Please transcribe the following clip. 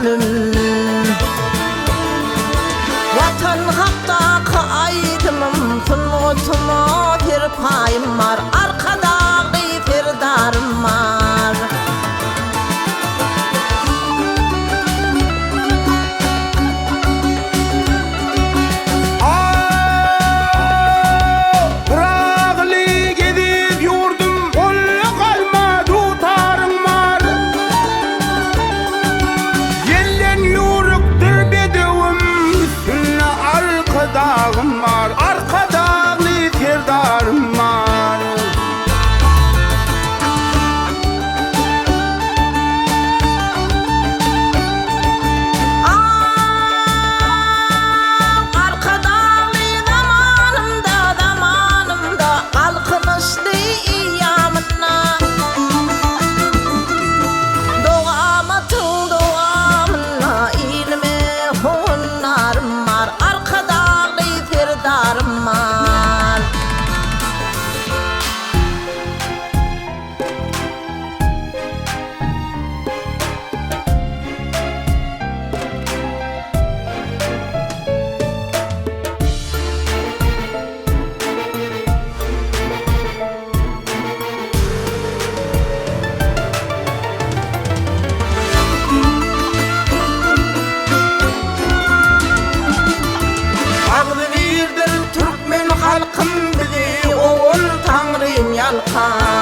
ölüm. Watan hakdaky aýdymym, sungatyma serpaýym bar, Arkadagly Serdarym bar. Pyragyly eziz ýurdum, golda galma dutaryň bar. Ýelden ýüwrükdir bedewim, üstünde Arkadagym bar, Arkadagly Serdarym bar. Arkadagly zamanymda, zamanymda, Galkynyşly eýýamynda. Dowamatyň dowamynda ilime howandarym bar, Arkadagly Serdarym bar. Agzybirdir türkmen halkym bizi ogul Taňrym ýalkan.